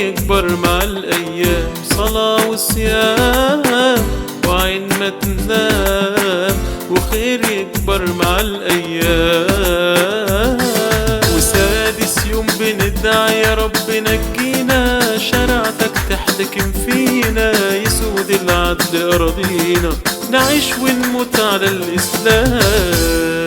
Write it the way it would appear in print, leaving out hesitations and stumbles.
يكبر مع الأيام، صلاة وصيام وعين ما تنام، وخير يكبر مع الأيام. وسادس يوم بندعي يا رب نجينا، شرعتك تحتكم فينا، يسود العدل أراضينا، نعيش ونموت على الإسلام.